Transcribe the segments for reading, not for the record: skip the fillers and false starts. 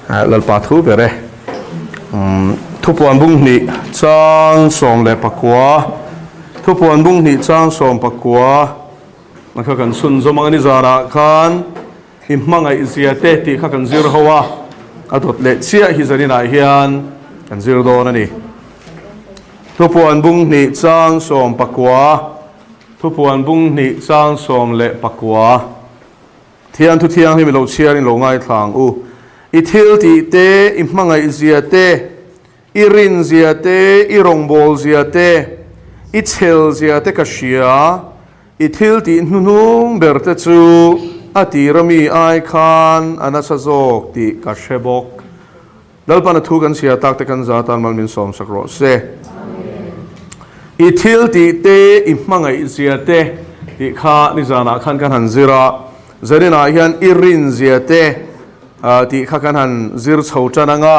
Lalpa thu ber e. Thupuan bung hnih chang 19 Thupuan bung hnih chang 19 a kha kan chhunzawm ang a ni zanah khan i hmangaih zia te tih kha kan zir ho a, a dawt leh chiah hi zaninah hian kan zir dawn a ni. Thupuan bung hnih chang 19 Thupuan bung hnih chang 19. Thian thu thianghlim i lo chhiar in lo ngaithla ang u. I thil tih te, i hmangaih zia te, i rin zia te, i rawngbâwl zia te, i chhel zia te ka hria. I thil tih hnuhnung ber te chu a tira mi ai khan a nasa zawk tih ka hre bawk. Lalpan a thu kan chhiar tak te kan za tan mal min sawmsak rawh se. I thil tih te, i hmangaih zia te tih kha nizanah khan kan han zir a, zaninah hian i rin zia te tih kha kan han zir chho tan ang a.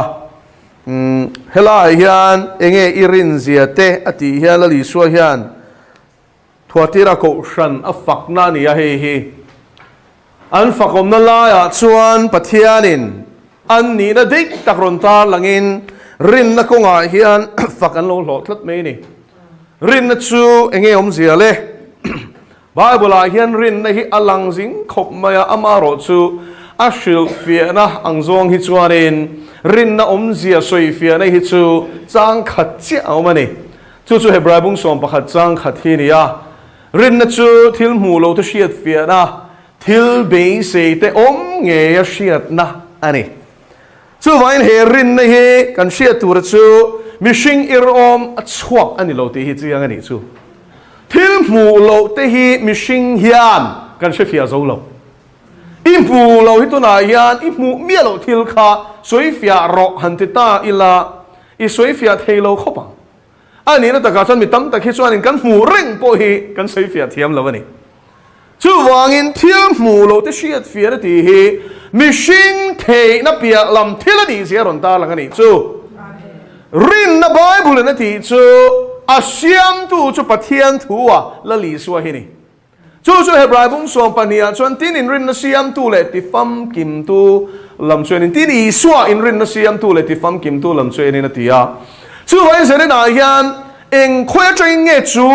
Helaiah hian enge i rin zia te a tih hian Lal Isua hian Thuatira kohhran a fakna a ni a, hei hi an fakawmna laiah chuan Pathianin an nihna dik tak rawn tar langin rinna kawngah hian fak an lo hlawh tlat mai a ni. Rinna chu eng nge awmzia le? Bible-ah hian rinna hi a lang zing khawp mai a, amaherawh chu a hrilhfiahna ang zawng hi chuanin rinna awmzia sawifiahna hi chu chang khat chiah a awm a ni. Chu chu Hebrai bung 11 chang khat hi a ni a, Rinna chu thil hmuh lo te hriat fiahna, thil beisei te awm ngeia hriatna a ni. Chuvangin he rinna hi kan hriat tura chu mihring irawm a chhuak a ni lo tih hi chiang a nih chu. Thil hmuh loh te hi mihring hian kan hrefiah zo lo. I hmuh lo hi tunah hian i hmuh miah loh thil kha sawifiah rawh han ti ta ila i sawifiah thei lo khawp ang. A nihna takah chuan mi tam tak hi chuanin kan hmuh reng pawh hi kan sawifiah thiam lo a ni. Chuvangin thil hmuh loh te hriat fiah na tih hi mihring theihna piah lam thil a nih zia a rawn tarlang a nih chu. Rinna Bible in a tih chu a siamtu chu Pathian thu a Lal Isua hi a ni. Chu chu Hebrai bung 12 ah chuan tin inrinna siamtu leh tifamkimtu lam chuanin tin Isua inrinna siamtu leh tifamkimtu lam chuanin a ti a. Chuvangin Zerina hian eng khawi atangin nge chu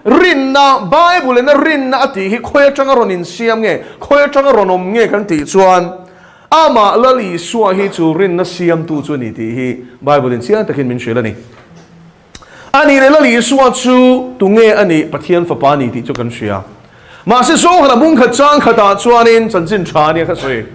rinna, Bible in a rinna a tih hi khawi atanga rawn insiam nge, khawi atanga rawn awm nge kan tih chuan amah Lal Isua hi chu rinna siamtu chu a ni tih hi Bible in chiang takin min hrilh a ni. A nih leh Lal Isua chu tunge a nih? Pathian Fapa a ni tih chu kan hria. Mahse Zohana bung khat chang khatah chuanin chanchin tha a nia ka sawi.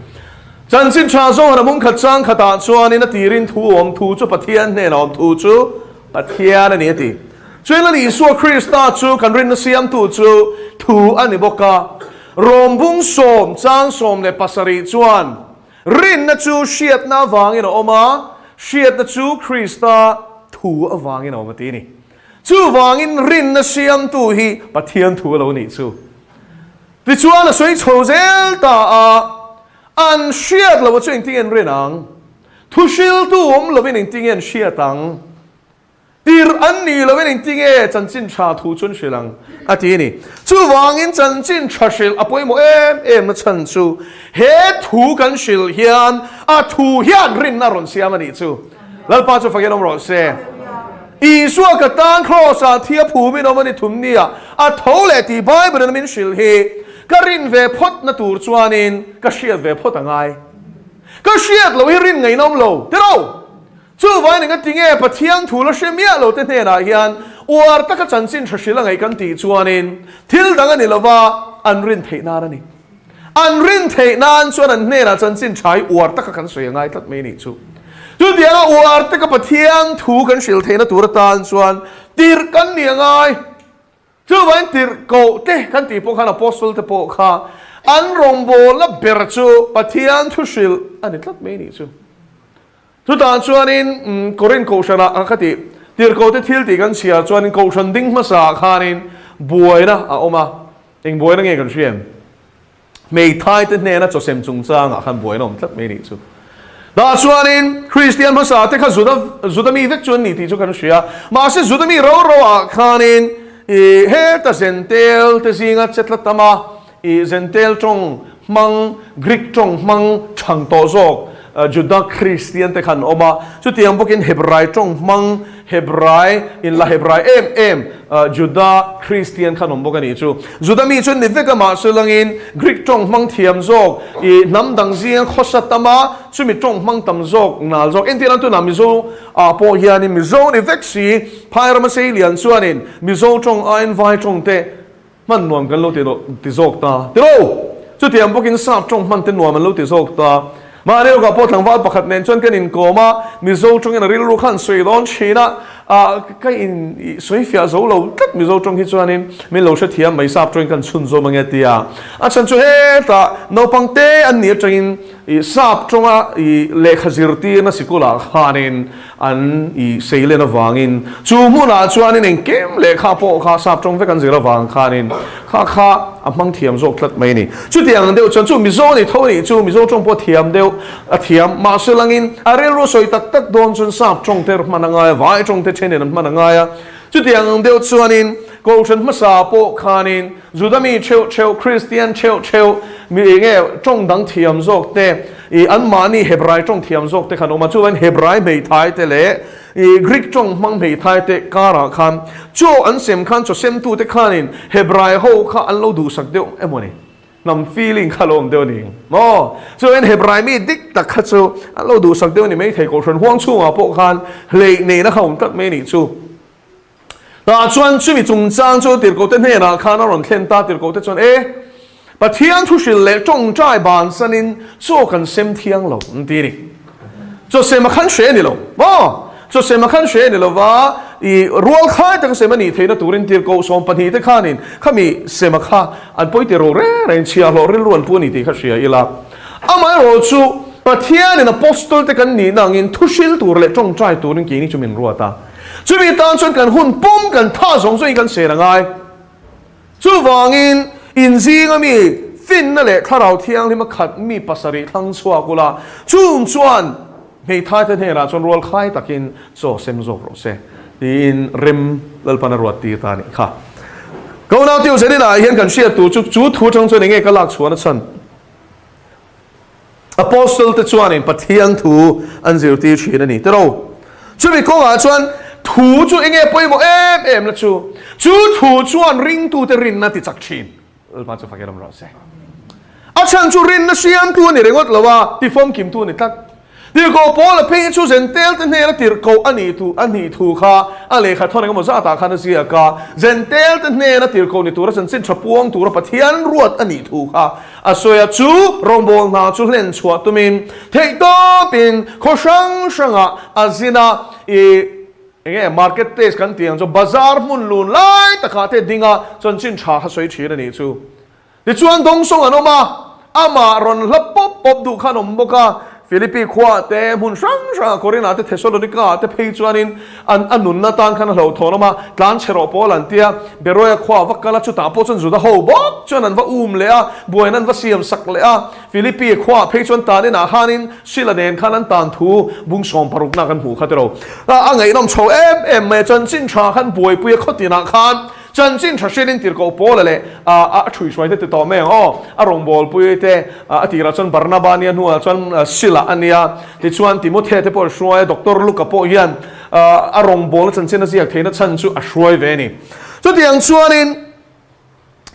Chanchin tha Zohana bung khat chang khatah chuanin a tirin thu awm thu chu Pathian hnenah awm thu chu Pathian a ni a ti. Chuan Lal Isua Krista chu kan rinna siamtu chu thu a ni bawk a. Rom bung sawm chang 17 chuan Rinna chu hriatna avangin a awm a, hriatna chu Krista thu avangin a awm a ti a ni. Chuvangin rinna siamtu hi Pathian thu a lo nih chu. Tichuan a sawi chho zel ta a, an hriat loh chu engtin nge an rin ang? Thuhriltu awm lovin engtin nge an hriat ang? Tirh an nih loin engti nge chanchin tha thu chu an hrilh ang? a ti a ni. Chuvangin chanchin tha hrilh a pawimawh em em na chhan chu he thu kan hrilh hian a thu hian rinna a rawn siam a nih chu. Lalpa chu fakin awm rawh se. Isua ka tan Kraws-ah thi a phumin awm a ni thum nia a tho leh tih Bible-in a min hrilh hi ka rin ve phawt na tur chuanin ka hriat ve phawt a ngai. Ka hriat loh hi rin ngaihna awm lo. Tiraw? Chuvangin engati nge Pathian thu la hre miah lo te hnenah hian uar taka chanchin tha hrilh a ngaih kan tih chuanin thil dang a ni lova, an rin theih nan a ni. An rin theih nan chuan an hnenah chanchin tha hi uar taka kan sawi a ngai tlat mai nih chu. Chutianga uar taka Pathian thu kan hrilh theihna tur atan chuan tirh kan ni a ngai. Chuvangin tirhkoh te kan tih pawh khan Apostle te pawh kha an rawngbawlna ber chu Pathian thu hrilh a ni tlat mai nih chu. Chutah chuanin Korinth kohhranah a ka tih tirhkoh te thil tih kan chhiar chuanin kohhran ding hmasaah khanin buaina a awm a, eng buaina nge kan hria em? Hmeithai te hnena chawsem chungchangah khan buaina awm tlat mai nih chu. Tah chuanin Kristian hmasa te kha Juda Juda mi vek chu an ni tih chu kan hria. Mahse Juda mi ro ro ah khanin i heta Zentel te zinga che tla tam a, i Zentel tawng hmang, Greek tawng hmang chhang tawh zawk. Juda Kristian te kha an awm a. Chutiang bawkin Hebrai tawng hmang, Hebrai, inla Hebrai em em Juda Kristian kha an awm bawk a nih chu. Juda mi chuan ni vek a mahse langin Greek tawng hmang thiam zawk, ih hnam dang zinga khawsa tam a, chumi tawng hmang tam zawk nal zawk. Entir an tunah Mizo ah pawh hianin Mizo ni vek si, Phai rama sei lian chuanin Mizo tawng aiin Vai tawng te Hman nuam kan lo ti ti zawk ta. Tilo! Chutiang bawkin sap tawng hman te nuam an lo ti zawk ta. Mahni lawkah pawh tlangval pakhat nen chuan kan inkawm a, Mizo tawngin a rilru khan sawi dawn thin a, ah ka in sawi fiah zo lo tlat Mizo tawng hi chuanin min lo hrethiam mai sap tawngin kan chhun zawm ange tia. A chhan chu hetah naupang te an nih atangin ih sap tawnga ih lehkha zirtirna sikulah khanin An i seilen avangin chu hmunah chuanin engkim lehkha pawh kha sap tawng vek an zir avang khanin kha kha a hmang thiam zawk tlat mai a ni. Chutiang deuh chuan chu Mizo ni tho nih chu Mizo tawng pawh thiam deuh a thiam mahse langin a rilru sawi tak tak dawn chuan sap tawng te hman a ngai a, vai tawng te thenin an hman a ngai a. Chutiang deuh chuanin Kohhran hmasa pawh khanin Juda mi theuh theuh, Kristian theuh theuh, mi enge tawng dang thiam zawk te, ih anmahni Hebrai tawng thiam zawk te khan awm a, chuvain Hebrai hmeithai te leh ih Greek tawng hmang hmeithai te karah khan chaw an sem khan chaw semtute khanin Hebrai ho kha an lo duhsak deuh emaw ni? Hnam feeling kha lo awm deuh a ni maw? Chuan Hebrai mi dik tak kha chu an lo duhsak deuh a ni maithei Kohhran huang chhungah pawh khan hleih neihna kha awm tlat mai a nih chu. Tah chuan chumi chungchang chu tirhkohte hnenah khan a rawn thlen ta, tirhkohte chuan, E, Pathian thu hrilh leh tawngtai bansanin chaw kan sem thiang lo, an ti a ni. Chaw sem a khan hre a ni lo maw? Chaw sem a khan hre a ni lo va, i rual khai taka sem a nih theihna turin tirhkoh 12 te khanin khami sema kha an pawi ti ro reng reng chhiahhlawh rilru an pu a ni tih kha hria ila. Amaherawh chu Pathianin Apostle te kan nihna angin thu hril tur leh tawngtai turin keini chu min ruat a. Chumi tan chuan kan hun pum kan tha zawng zawngin kan sen a ngai. Chuvangin, inzinga mi finna leh thlarau thianghlima khat mi pasarih thlang chhuak ula, chung chuan hmeithai te hnenah chuan rual khai takin chaw sem zawk rawh se, tiin rem Lalpan a ruat tir ta a nih kha. Ka unau Tio Zenina hian kan hriat tur chu, chu thu atang chuan enge ka lak chhuan a chhan? Apostle te chuanin Pathian thu an zirtir thin a ni tiro. Chumi kawngah chuan thu chu enge pawimawh em em la chu, chu thu chuan ringtute rinna ti chak thin. Lalpa chu fakin awm rawh se. A chhan chu rinna siamtu a ni ringawt lo a, tifawmkimtu a ni tlat. Tirhkoh Paula phei hi chu Zentel te hnena tirhkoh a nih thu a nih thu kha a lehkha thawn engemaw zatah khan a ziak a. Zentel te hnena tirhkoh ni tura chanchin tha puang tura Pathian ruat a nih thu kha a sawi a. Chu rawngbâwl hna chu hlen chhuah tumin theihtawpin khaw hrang hrangah a zin a. Ih enge market place kan tih ang chu bazar hmun lun lai takah te dinga chanchin tha kha sawi thin a nih chu. Tichuan dawngsawng an awm a, amah rawn hla pawp pawp duh kha an awm bawk a. Philippi khuaah te, hmun hrang hrangah, Korinah te, Thesalonika-ah te phei chuanin an a nunna tan khan a hlauhthawn awm a, tlan chhe rawh pawl an ti a. Beroia khuaah va kal a, chutah pawh chuan Juda ho bawk chuan an va um leh a, buaina an va siam sak leh a. Philippi khuaah phei chuan tan inah khanin Sila nen khan an tan thu bung sawm parukna kan hmuh kha tiro. A ngaihnawm chho em em mai a, chanchin tha khan buaipui a khawtinah khan Chanchin tha hriatin tirhkoh Paula leh a ṭhuihruai te ti tawh mai ang aw. A rawngbawlpui te a tirah chuan Barnaba nia hnuah chuan Sila a nia. Tichuan Timothea te pawh a hruai a, Doctor Luka pawh hian a rawngbawlna chanchin a ziak theihna chhan chu a hruai ve a ni. Chutiang chuanin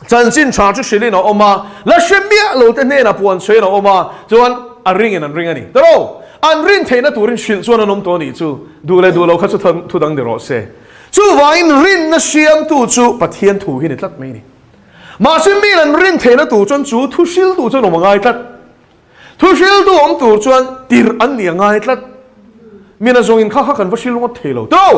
chanchin tha chu hrilhin a awm a, la hre miah lo te hnenah puan chhuahin a awm a, chuan a ringin an ring a ni. Tawh an rin theihna turin hrilh chuan an awm tawh a nih chu. Duh leh duh lo kha chu thu dang ni rawh se. Chuvangin rinna siamtu chu Pathian thu hi ni tlat mai a ni. Mahse miin an rin theihna tur chuan chu thu hriltu chuan awm a ngai tlat. Thu hriltu awm tur chuan tirh an nih a ngai tlat. Mina zawngin kha kha kan va hril ngawt thei lo. Tawh!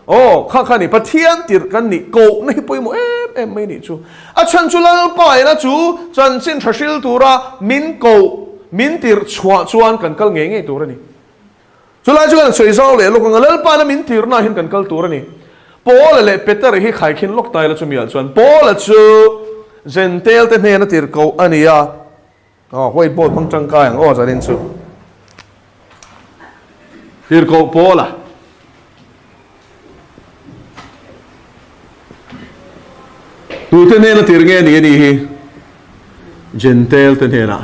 Aw, kha kha ni Pathian tirh kan nih kohna hi pawimawh em em mai nih chu. A chhan chu Lalpa ina chu chanchin tha hril tura min koh, min tirh chhuah chuan kan kal ngei ngei tur a ni. Chulai chu kan sawi zau leh lawk ang a, Lalpana min tirna ah hian kan kal tur a ni. Paula leh Peter hi khaikhin lawk ta ila chumi ah chuan Paula chu Jentail te hnena tirhkoh a ni a, aw white board hmang tangkai ang aw zanin chu. Tirhkoh Paula. Tute hnena tir nge ni a nih hi? Jentail te hnenah.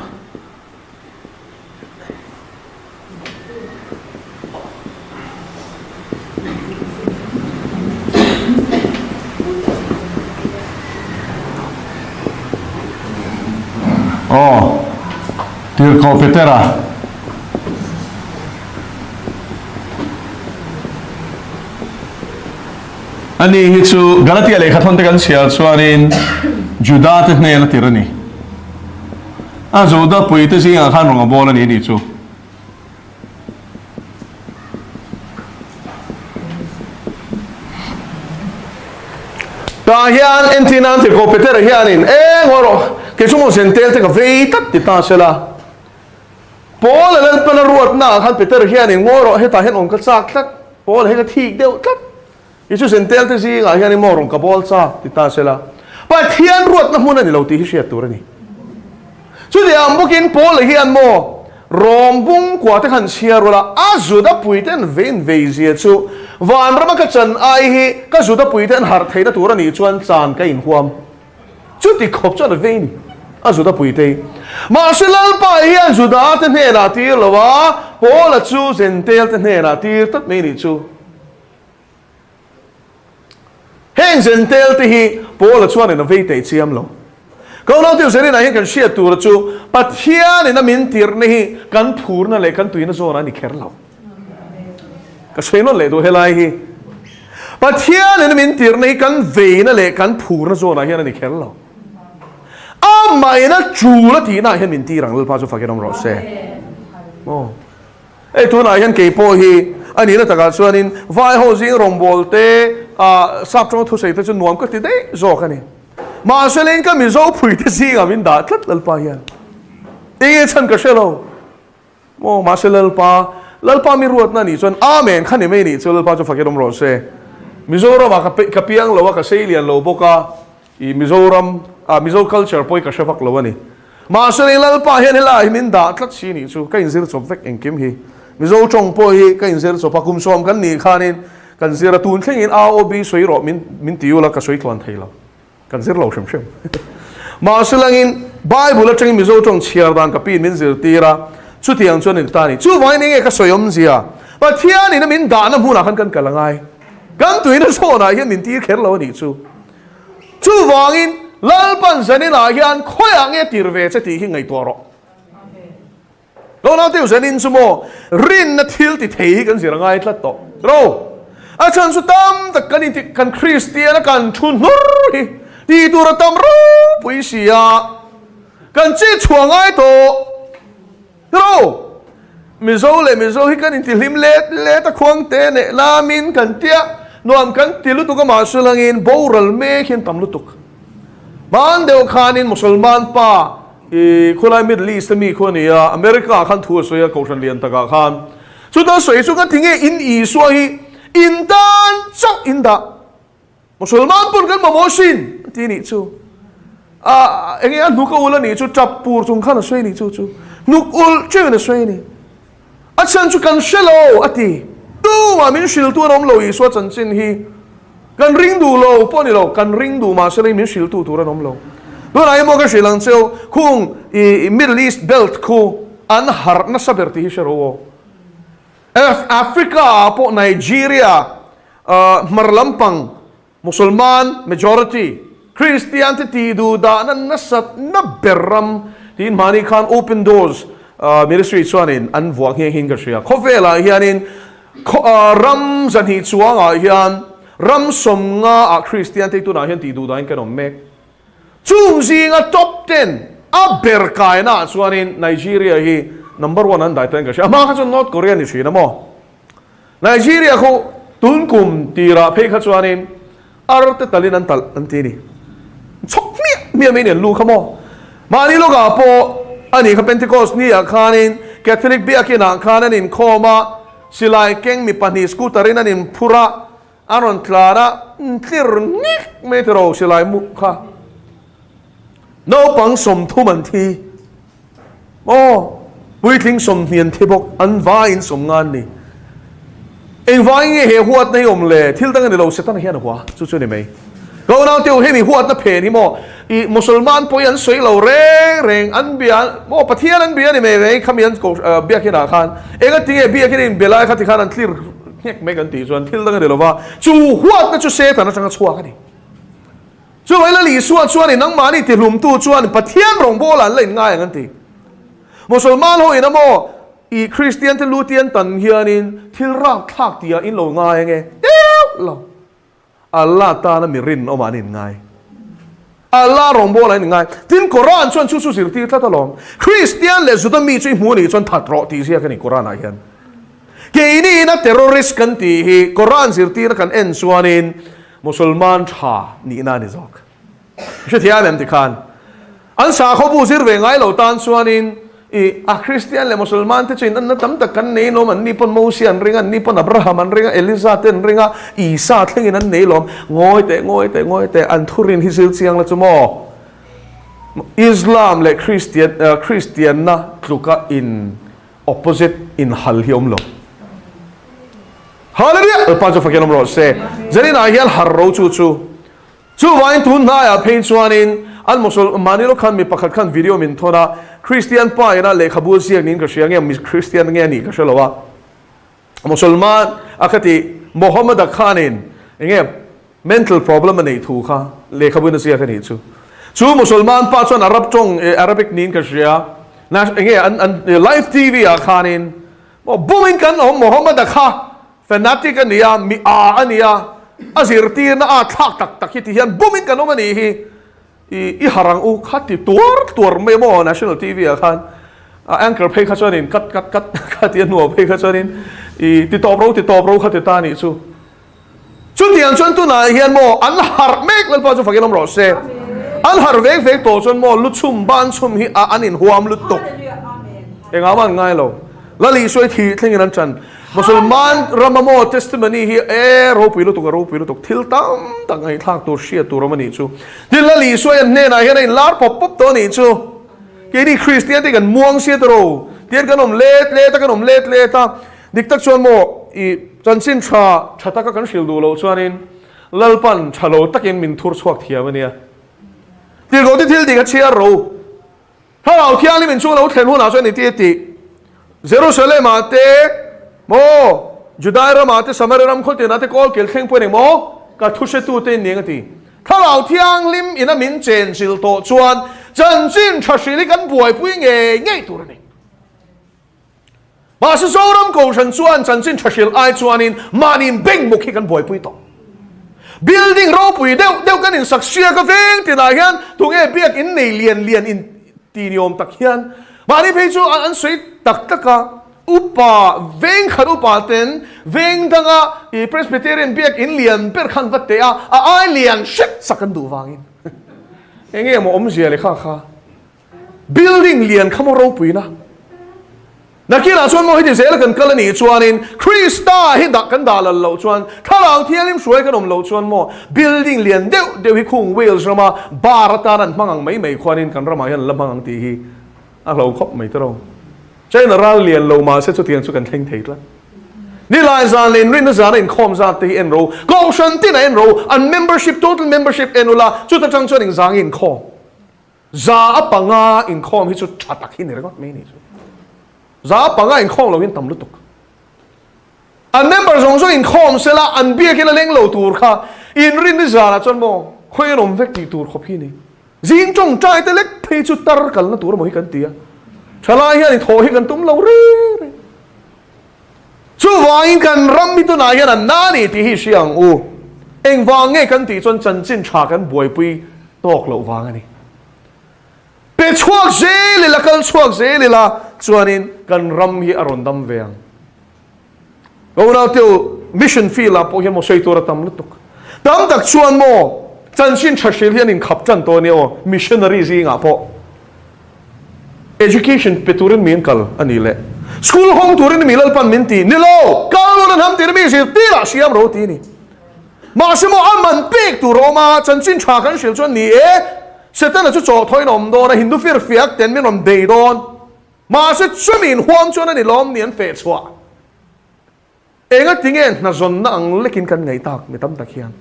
Aw, Tirhkoh Petera. Ani hi chu Galatia lehkha thawn te kan chhiar chuanin Juda te hnen a tir a ni. A Juda pui te zingah khan rawn a bawl a ni tih chu. Tah hian entir nan Tirhkoh Petera hianin eng haw rawh, kei chu maw zen tel te ka vei tlat ti ta sela. Paula Lalpan a ruatna ah khan Peter hianin ngawi rawh hetah hian awm ka chak tlat, Paula hi ka thik deuh tlat, i chu zentel te zingah hian i maw rawn ka bawl chak ti ta sela, Pathian ruatna hmun a ni lo tih hi hriat tur a ni. Chutiang bawkin Paula hian maw Rom bung kua te khan chhiar ula, a Juda puite an vein vei zia chu vanrama ka chan ai hi ka Juda puite an harh theihna tur a nih chuan chan ka inhuam. Chuti khawp chuan a vei ni, a Juda puite. Mahse Lalpa hian Juda te hnenah tir lo a, Paula chu Zentel te hnenah tir tlat mai nih chu. Heng Zentel te hi Paula chuanin a vei teh chiam lo. Ko naute Zerina hian kan hriat tura chu Pathianin a min tirhna hi kan phurna leh kan tuina zawnah a ni kher lo. Ka sawi nawn leh duh helai hi. Pathianin min tirhna hi kan veina leh kan phurna zawnah hian a ni kher lo. Amahin a tul a tihnaah hian min tir ang Lalpa chu fakin awm rawh se. Aw. Hei tunah hian kei pawh hi a nihna takah chuanin vai ho zing rawngbawl te ah sap tawng thusawi te chu nuam ka ti daih zawk a ni. Mahse leng ka Mizo phui te zingah min dah tlat Lalpa hian. Enge chhan ka hre lo. Maw mahse Lalpa, Lalpa mi ruatna nih chuan Amen kha ni mai nih chu Lalpa chu fakin awm rawh se. Mizoram ah ka piang lo a, ka sei lian lo bawk a, i Mizoram ah Mizo culture pawh hi ka hre vak lo a ni. Mahse lei Lalpa hian helai hi min dah tlat si nih chu ka inzir chawp vek engkim hi. Mizo tawng pawh hi ka inzir chawp a, kum sawm kan nih khanin kan zir a, tun thlengin AOB sawi rawh min min ti ula ka sawi tluan thei lo. Kan zir lo hrim hrim. Mahse langin Bible atangin Mizo tawng chhiar dan ka piin min zirtir a, chutiang chuan in ta a ni. Chuvangin enge ka sawi awmzia? Pathianin a min dahna hmunah khan kan kal a ngai. Kan tuina zawnah hian min tir kher lo a nih chu. Chuvangin Lalpan zaninah hian khawiah nge tir ve che tih hi ngaihtuah rawh. Lo naute zanin chu maw rinna thil ti thei hi kan zir a ngai tlat tawh. Ro, a chhan chu tam tak kan inti kan Kristian a kan thu hnur hi ti tur a tam ropui si a, kan chet chhuah ngai tawh. Ro, Mizo leh Mizo hi kan inti hlim let let a khuang te neh lamin kan tia nuam kan ti lutuk a mahse langin boral mek hian tam lutuk. Hman deuh khanin Musalman pa i khulai Middle East a mi khu a ni a, America ah khan thu a sawi a, Kohhran lian takah khan. Chuta sawi chu ka ti nge in Isua hi in tan chauh in dah. Musalman pawn kan mamawh sin a ti nih chu. A enge a hnuk a ul a nih chu tap pur chung khan a sawi nih chu chu. Hnuk ulh chengin a sawi a ni. A chhan chu kan hre lo a ti. Tumah min hriltu an awm lo Isua chanchin hi kan ring duh lo pawh a ni lo, kan ring duh mahse lei min hriltu tur an awm lo. Tunah hi maw ka hrilh ang cheu, khung i Middle East belt khu an harh nasa ber tih hi hre ro aw. Africa ah pawh Nigeria hmar lampang Musulman majority Kristian te tih duh dahna nasat na ber ram tiin mahni khan Open Doors Ministry chuanin an vuah nghe hin ka hria. Khawvelah hianin ram zahnih chuangah hian ram sawmnga ah Kristian te tunah hian tih duh dahin kan awm mek. Chung zinga top ten a ber kaina ah chuanin Nigeria hi number one an dai tawhin ka hria. A hma kha chuan North Korea ni thin a maw? Nigeria khu tun kum tirah phei kha chuanin ar te talin an talh an ti a ni. Chhawk hmiah hmiah mai nen lu kha maw? Mahni lawkah pawh a nih kha Pentecost ni ah khanin Catholic biakin ah khan an inkhawm a, silai keng mi pahnih scooter in an inphur a, an rawn tlan a, tlir nik mai tiraw silai mu kha. Naupang 30 an thi. Aw, puitling 20 an thi bawk, an vaiin 50 an ni. Engvangin nge he huatna hi awm le? Thil dang a ni lo, Setana hian a hua, chu chu a ni mai. Ka unau teu hemi huatna phen hi maw, i Musalman pawh hi an sawi lo reng reng, an bia, maw Pathian an bia a ni mai reng, khami an ko biakin ah khan, engati nge biakin a inbe lai kha tikhan an tlir nghek mai kan tih chuan thil dang a ni lo va, chu huatna chu Setana atanga chhuak a ni. Chuvangin Lal Isua chuanin nangmahni tihlumtu chuan Pathian rawngbawlah an la inngai ang an ti. Musulman ho in amaw i Kristian te lu tian tan hianin thil rakthlak tih ah in lo ngai ange deuh lo. Allah tana mi rinawmah an inngai. Allah rawngbawlah an inngai. Tin Quran chuan chu chu zirtir tlat alawm. Kristian leh Juda mi chu i hmu anih chuan that rawh tih ziak a ni Quran ah hian. Keini ina terrorist kan tih hi Quran zirtirna kan en chuanin Musulman tha nihna a ni zawk. Hrethiam em tikhan an sakhaw bu zir ve ngai lo tan chuanin i a Kristian leh Musulman te chu in anna tam tak kan nei lawm, an ni pawn Moses an ring a, an ni pawn Abraham an ring a, Eliza te an ring a, Isa thlengin an nei lawm. Ngawi teh, ngawi teh, ngawi teh, an thurin hi zir chiang la chu maw? Islam leh Kristian Kristianna tluka in Opposite in hal hi awm lo. Hallelujah! Lalpa chu fakin awm rawh se. Zaninah hian har ro chu chu. Chuvangin tun hnaiah phei chuanin an Musul mahni lawk khan mi pakhat khan video min thawn a, Christian pa ina lehkhabu ziak niin ka hria nge mi Christian nge a nih ka hre lo a. Musulman a kha ti Mohammed-a khanin enge mental problem a neih thu kha lehkhabu in a ziak a nih chu. Chu Musulman pa chuan Arab tawng Arabic niin ka hria enge an an live TV ah khanin maw bumin kan awm Mohammed-a kha fanatic a nia mi a a nia a zirtirna a thlak tak tak hi ti hian bumin kan awm a nih hi. I i har ang u kha ti tuar tuar mai maw National TV ah khan a anchor phei kha chuanin cut cut cut kha ti a hnuah phei kha chuanin i ti tawp ro ti tawp ro kha ti ta nih chu. Chutiang chuan tunah hian maw an harh mek Lalpa chu fakin awm rawh se. An harh vek vek tawh chuan maw lu chhum ban chhum hi a an inhuam lutuk. Engah mah an ngai lo. Lal Isua i thih thlengin an ṭan. Musulman rama maw testimony hi e ropui lutuk a ropui lutuk thil tam tak ngaihthlak tur hriat tur awm a nih chu. Tin Lal Isua hian hnenah hian a inlar pawp pawp tawh a nih chu. Keini Kristian te kan muang sia ta ro. Tian kan awm let let a kan awm let let a. Dik tak chuan maw i chanchin tha tha taka kan hrilh duh loh chuanin Lalpan tha lo takin min thur chhuak thiam a nia. Tirhkoh te thil tih kha chhiar ro. Thlarau Thianghlim in chu lo thlen hunah chuan i ti a tih. Jerusalem ah te maw, Judai ramah te, Samaria ram khawltinah te kawl kel thleng pawh in engmaw ka thu hretu te in ning a ti. Thlarau Thianghlim ina min chen zilh tawh chuan chanchin tha hrilh hi kan buaipui ngei ngei tur a ni. Mahse Zoram Kohhran chuan chanchin tha hrilh ai chuanin mahniin bank muk hi kan buaipui tawh. Building ropui deuh deuh kan insak sia ka veng tinah hian tunge biak in nei lian lian in ti ni awm tak hian mahni phei chu an sawi tak tak a, upa veng khat upa ten veng danga i Presbyterian biak in lian ber khan va teh a, a ai lian hret sak an duh vangin enge maw awmzia leh kha kha. Building lian kha maw ropuina? Nakinah chuan maw heti zela kan kal a nih chuanin Krista hi dah kan dah lal loh chuan Thlarau Thianghlim hruai kan awm loh chuan maw building lian deuh deuh hi khung Wales rama bar atan an hmang ang mai mai khuanin kan ramah hian an la hmang ang tih hi a hlo khawp mai tawh. China ral lian lo mahse chutiang chu kan thleng thei tlat. Nilai zan leh inrinna zana inkhawm zat te hi en ro, Kohhran tin a en ro, an membership total membership en ula chuta tang chuan engzang inkhawm. Za a panga inkhawm hi chu tha tak hi ni ringawt mai ni chu. Za a panga inkhawm lo hian tam lutuk. An member zawng zawng inkhawm sela an biakin a leng lo tur kha inrin ni zanah chuan maw khawi an awm vek tih tur khawp hi ni. Zing tawngtai te lek phei chu tar kalna tur emaw hi kan ti a. Thalai hian i thawh hi kan tum lo reng reng. Chuvangin kan ram hi tunah hian a na ni tih hi hria ang u. Engvang nge kan tih chuan chanchin tha kan buaipui tawk loh vang a ni. Pe chhuak zel ila, kal chhuak zel ila chuanin kan ram hi a rawn dam ve ang. Ka unau te u, mission field ah pawh hian maw sawi tur a tam lutuk. Tam tak chuan maw chanchin tha hril hi an inkhap tan tawh a nia aw, missionary zingah pawh. Education pe turin mi an kal a nih leh school hawng turin mi Lalpan min ti ni lo, kal lut an ham tir mi zirtir ah siam ro ti a ni. Mahse maw a man pek tur a awm a, chanchin tha kan hrilh chuan ni e, Setana chu chawhthawiin a awm dawn a, Hindu firfiak ten min rawn bei dawn. Mahse chumi inhuam chuan a ni lawm ni an feh chhuah. Engatinge hna zawnna ang lekin kan ngaih tak mi tam tak hian?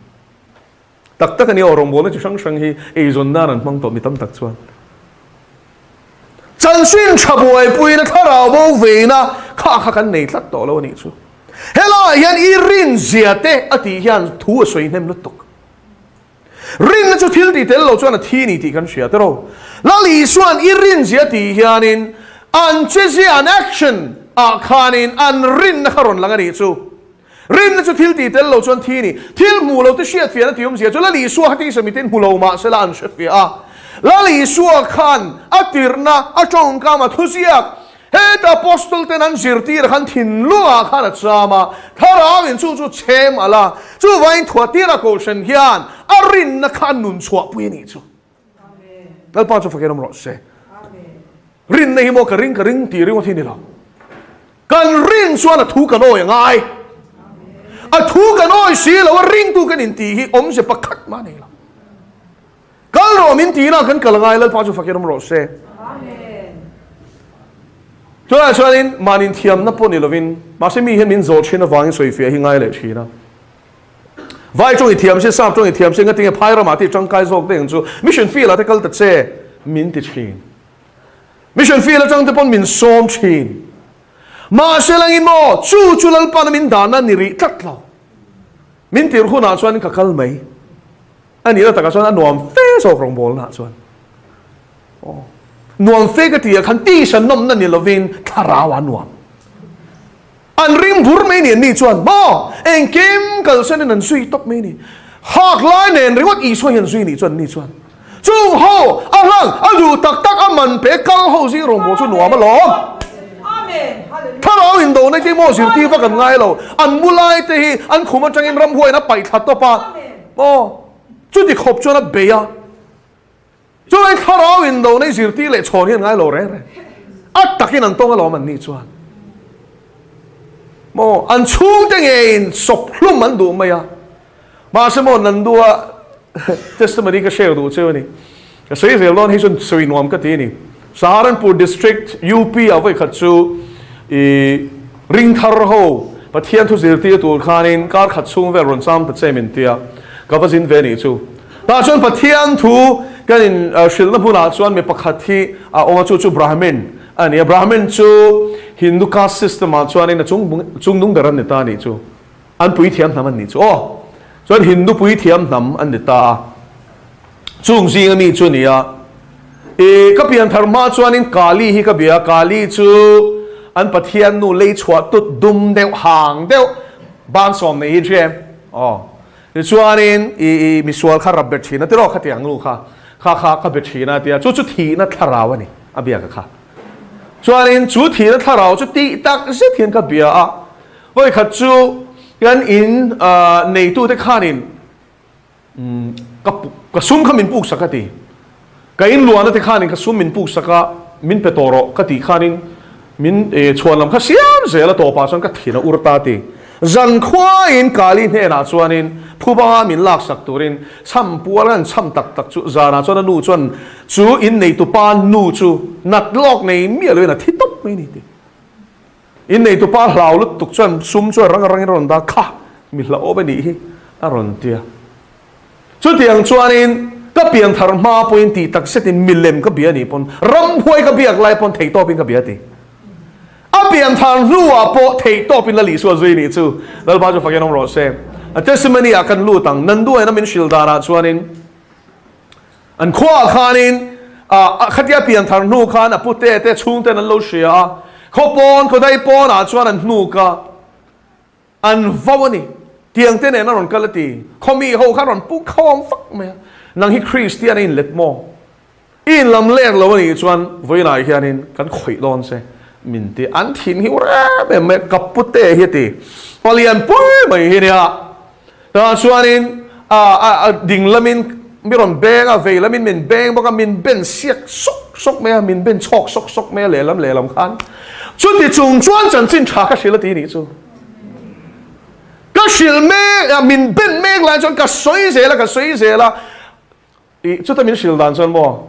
Tak tak a ni aw, rawngbawlna chi hrang hrang hi eizawn nan an hmang tawh mi tam tak chuan. Chanchin tha buaipuina thlarau bo veina kha kha kan nei tlat tawh lo a nih chu. Helaiah hian i rinzia te a tih hian thu a sawi hnem lutuk. Rinna chu thil tih tel lo chuan a thi ni tih kan hria tiraw. Lal Isua'n i rinzia tih hianin an chezia, an action, ah khanin an rinna kha rawn lang a nih chu. Rinna chu thil tih tel lo chuan thi ni. Thil hmuh lo te hriatfiahna tih awmzia chu Lal Isua kha tisa miten hmu lo mah sela an hrefiah a. Lal Isua khan a tirhna, a tawngkam, a thuziak, Heta Apostle ten an zirtir khan thinlungah khan a cham a, Thlarau in chu chu chhem alh a, chuvangin Thuatira Kohhran hian a rinna kha a nun chhuahpui a nih chu. Lalpa chu fakin awm rawh se. Rinna hi maw ka ring ka ring tih ringawt hi ni lo. Kan rin chuan a thu kan awi a ngai. A thu kan awi si lo a ringtu kan intih hi awmze pakhat mah nei lo. Kal rawh min tihna kan kal angai Lalpa chu fakin awm rawh se. Tunah chuanin mahni thiamna pawh ni lovin mahse mi hian min zawh thin avangin sawifiah hi ngai leh thin a. Vai tawng i thiam se, sap tawng i thiam se, ngatinge phai ramah te i tangkai zawk deuh ang chu mission field ah te kal ta che min ti thin. Mission field atang te pawn min sawm thin. Mahse langin maw chu chu Lalpana min dahna ni rih tlat lo. Min tirh hunah chuan ka kal mai. A nihna takah chuan a nuam fe zawk rawngbawlnaah chuan. Aw. Nuam fe ka ti ah khan tisa nawmna ni lovin thlarau a nuam. An ring bur mai ni an ni chuan maw engkim kalsan in an zui tawp mai ni. Hak lai nen ringawt Isua hi an zui nih chuan an ni chuan chung ho a hlang a duh tak tak a man pe kal ho zing rawngbâwl chu nuam alawm. Thlarau indona te maw zirtir vak an ngai lo. An mu lai te hi an khum atangin ramhuaiin a paih thla tawp a. Aw, chuti khawp chuan a bei a. Chuvangin thlarau indona i zirtir leh chhawn hi an ngai lo reng reng. A takin an tawng alawm an nih chuan. Maw, an chhungte ngeiin sawp hlum an duh mai a. Mahse maw, Nandua testimony ka share duh cheu a ni. Ka sawi zel dawn hei chuan sawi nuam ka ti a ni. Saharanpur District, UP ah vawikhat chu i ringthar ho Pathian thu zirtir tur khanin kar khat chhung vel rawn cham ta che min tia ka va zin ve nih chu. Tah chuan Pathian thu kan in hrilhna hmunah chuan mi pakhat hi a awm a, chu chu Brahmin a ni a. Brahmin chu Hindu caste system ah chuanin a chung chung nung ber an ni ta nih chu. An puithiam hnam an nih chu aw. Chuan Hindu puithiam hnam an ni ta a. Chung zinga mi chu a ni a. I ka pian thar hma chuanin Kali hi ka bia a, Kali chu an Pathian nu lei chhuah tut dum deuh hang deuh ban sawm nei hi an hria em? Aw. Tichuanin i i misual kha rap bet thin a tiraw khatiang nu kha kha kha ka be thin a tia chu chu thihna thlarau a ni a biak a kha. Chuanin chu thihna thlarau chu tih tak zet hian ka bia a. Vawikhat chu kan in neitute khanin ka ka sum kha min puk sak a ti. Ka in luahna te khanin ka sum min puk sak a, min pe tawh rawh ka tih khanin min chhuan lam kha siam zel a tawpah chuan ka thin a ur ta a ti. Zankhuain Kali hnenah chuanin phubanga min lak sak turin chham pual an chham tak tak chu zanah chuan a nu chuan chu in neitupa nu chu nat lawk nei miah loin a thi tawp mai a ni ti. Inneitupa hlau lutuk chuan sum chuan rang rangin a rawn dah kha, mi hlauhawm a nih hi a rawn ti a. Chutiang chuanin ka pian thar hma pawhin tih tak zetin milem ka bia a nih pawn ramhuai ka biak lai pawn theihtawpin ka bia a ti. A pian thar hnuah pawh theihtawpin la Lisua zui nih chu Lalpa chu fakin awm rawh se. A testimony ah kan lut ang, Nanduaina min hrilh danah chuanin, An khuaah khanin ah khatia pian thar hnu khan a pute te chhungten an lo hria a, khaw pawn khaw dai pawnah chuan an hnuk a, an vau a ni. Tiang te nen a rawn kal a ti. Khaw mi ho kha rawn pu khawm fak mai a, nang hi Kristian a inlet maw? I inlam lek lo a nih chuan vawiinah hianin kan khawih dawn che min ti. An thin hi ur em em mai a, ka pute hi a ti. Palian pui mai hi nia. Tah chuanin a ding lamin mi rawn beng a, vei lamin min beng bawk a, min ben siak sawk sawk mai a, min ben chhawk sawk sawk mai a lehlam lehlam khan. Chuti chung chuan chanchin tha ka hrilh a ti nih chu. Ka hrilh mek a, min ben mek lai chuan ka sawi zel a, ka sawi zel a. I chuta min hrilh dan chuan maw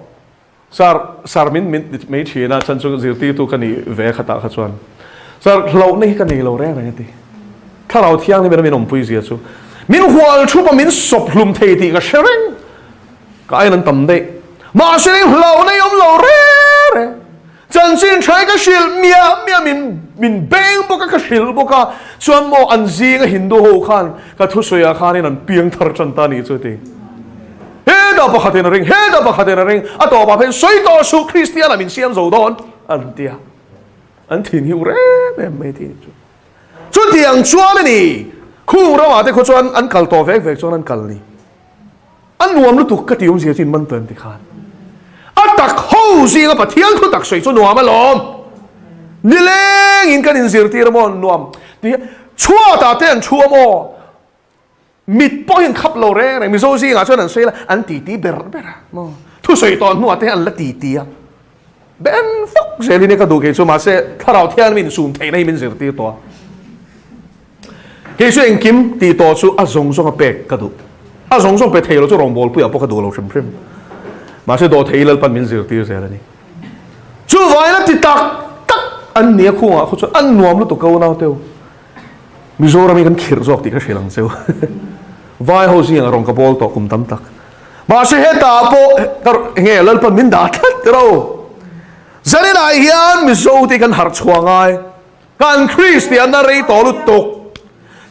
Sir, sir min min ti mai thin a, chan chu zirtirtu ka nih ve khatah kha chuan Sir hlauhna hi ka nei lo reng reng a ti. Thlarau thianghlim in a min awmpui zia chu min hual thup a min sawp hlum thei tih ka hre reng. Ka aiin an tam daih. Mahse eng hlauhna hi awm lo reng reng. Chanchin tha ka hrilh miah miah min min beng bawk a ka hrilh bawk a chuan maw an zinga Hindu ho khan ka thusawiah khanin an piang thar tan ta a nih chu a ti. Hetah pakhatin a ring, hetah pakhatin a ring, a tawpah phei sawi tawh suh Kristian ah min siam zo dawn an ti a. An thin hi u rem em mai tih chu. Chutiang chuan a ni, khung ramah te khaw chuan an kal tawh vek vek chuan an kal ni. A nuam lutuk ka ti awmzia chu in man tawn ti khan. A tak ho zinga Pathian thu tak sawi chu nuam alawm. Nilengin kan inzirtir amaw nuam ti chhuatah te an thu amaw mit pawhin khap lo reng reng Mizo zingah chuan an sawi la an titi ber ber a maw thusawi tawh hnuah te an la titi a ben fawk zel in ka duh kei chu mahse thlarau thian min sum theihna hi min zirtir tawh a. Kei chu engkim tih tawh chu a zawng zawng a pek ka duh. A zawng zawng pe thei lo chu rawngbawlpuiah pawh ka duh lo hrim hrim. Mahse dawhthei Lalpan min zirtir zel a ni. Chuvangin a ti tak tak an nia khungah khaw chuan an nuam lutuk ka unau teu. Mizoram hi kan khirh zawk tih ka hrilh ang cheu. Vai ho zingah rawn ka bawl tawh kum tam tak. Mahse hetah pawh enge Lalpan min dah tlat ro. Zaninah hian Mizo te kan harh chhuah ngai. Kan Kristianna rei tawh lutuk.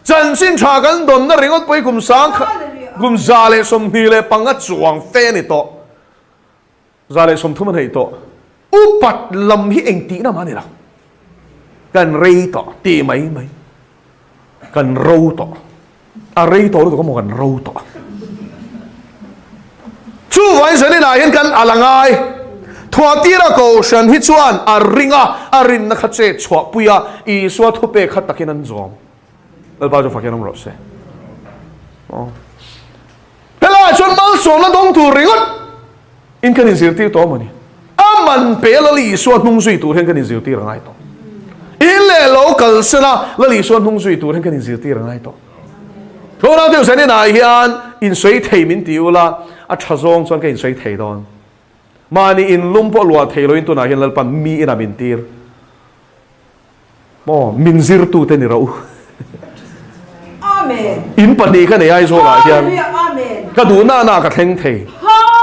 Chanchin tha kan dawnna ringawt pawh hi kum sang kum 125 chuang fe a ni tawh. 130 a hnaih tawh. Upat lam hi eng tihna mah a ni lo. Kan rei tawh ti mai mai. Kan ro tawh. A rei tawh lutuk amaw kan ro tawh. Chuvangin zaninah hian kan al a ngai. Thuatira Kohhran hi chuan a ring a, a rinna kha chet chhuahpui a, Isua thupek kha takin an zawm. Lalpa chu fakin awm rawh se. Helaiah chuan malsawmna dawng tur ringawt in kan inzirtir tawh amaw ni? A man pe a Lal Isua hnung zui tur hian kan inzirtir a ngai tawh. In leh lo kal sela Lal Isua hnung zui tur hian kan inzirtir a ngai tawh. Tlawng deuh zanin ah hian insawi thei min ti ula, a tha zawng chuan ka insawi thei dawn. Mahni inlum pawh luah thei loin tunah hian Lalpan mi inah min tir. Maw min zirtute ni rawh u. In pahnih ka nei Aizawl ah hian ka duh na na ka thleng thei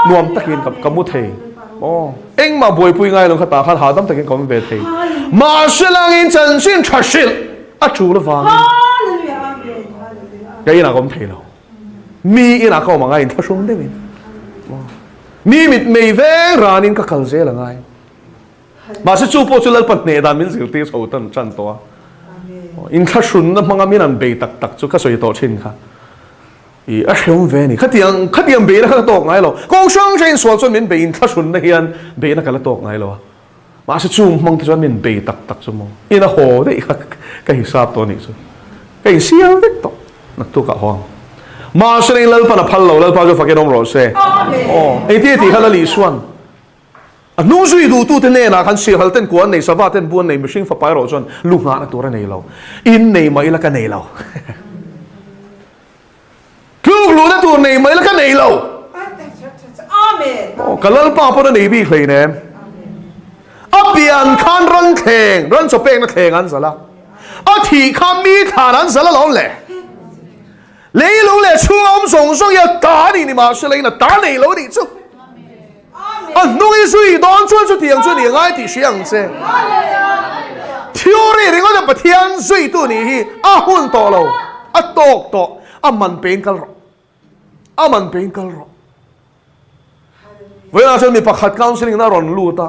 nuam takin ka mu thei maw engmah buaipui ngai lo kha tah khan hahdam takin ka awm ve thei mahse langin chanchin tha hrilh a tul avangin ka inah ka awm thei lo mi inah ka awm angai inthlahrung deuhin mi mit mei veng ranin ka kal zel angai. Mahse chu pawh chu Lalpa hneh dan min zirtir chho tan tan tawh a. Inthlahrunna hmanga min an bei tak tak chu ka sawi tawh thin kha. I a hrehawm ve a ni. Khatiang khatiang beihna kha ka tawk ngai lo. Kawng hrang hrang insual chuan min bei inthlahrunna hian beihna ka la tawk ngai lo a. Mahse chung hmang te chuan min bei tak tak chu maw. In a haw daih kha ka hisap tawh a nih chu. Ka insiam vek tawh. Naktuk ah haw ang. Mahse Lalpan a phal lo. Lalpa chu fakin awm rawh se. Aw engtin a tih kha Lal Isuan. A hnung zui duhtute hnenah khan sirhal ten kua an nei, sava ten bu an nei, mihring fapa erawh chuan lu nghahna tur a nei lo. In nei mah ila ka nei lo. Tluk luhna tur nei mah ila ka nei lo. Aw, ka Lalpa pawn a nei bik hleinem. A pian khan ran thleng, ran chaw pekna thleng an zalh a. A thih khan mi thlan an zalh alawm le. Leilung leh chhunga awm zawng zawng hi a ta a ni ni mahse leiin a ta nei lo a nih chu. A hnung i zui dawn chuan chutiang chu ni ngai tih hria ang che. Theory ringawt a Pathian zuitu nih hi a hun tawh lo, a tawk tawh, a man pein kal rawh. A man pein kal rawh. Vawiinah chuan mi pakhat counselling na rawn lut a.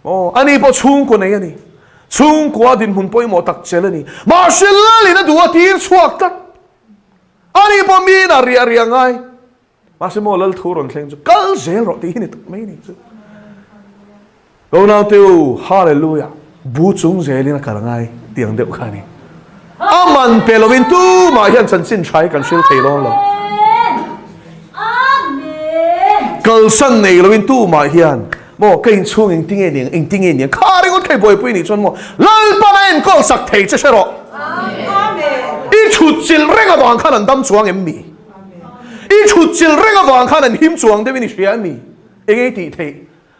Aw, ani pawh chhungkaw nei a ni. Chhungkua dinhmun pawimawh tak chel a ni. Mahse lalin a duh a tir chhuak tlat. Ani pawh miin a riah riah ngai. Mahse maw lal thu rawn thleng chu kal zel rawh tih hi ni tak mai ni chu. Ka unau te u, Hallelujah, bu chung zelin a kal ngai tiang deuh kha a ni. A man pe lovin tumah hian chanchin tha hi kan hril thei dawn lo. Kalsan nei lovin tumah hian maw ka inchhung engtinge ni ang, engtinge ni ang, kha ringawt kha i buaipui nih chuan maw Lalpan a enkawl sak thei che hre rawh. I thutchilh reng avang khan an dam chuang em ni? I thutchilh reng avang khan an him chuang deuhin i hria em ni? Enge i tih theih?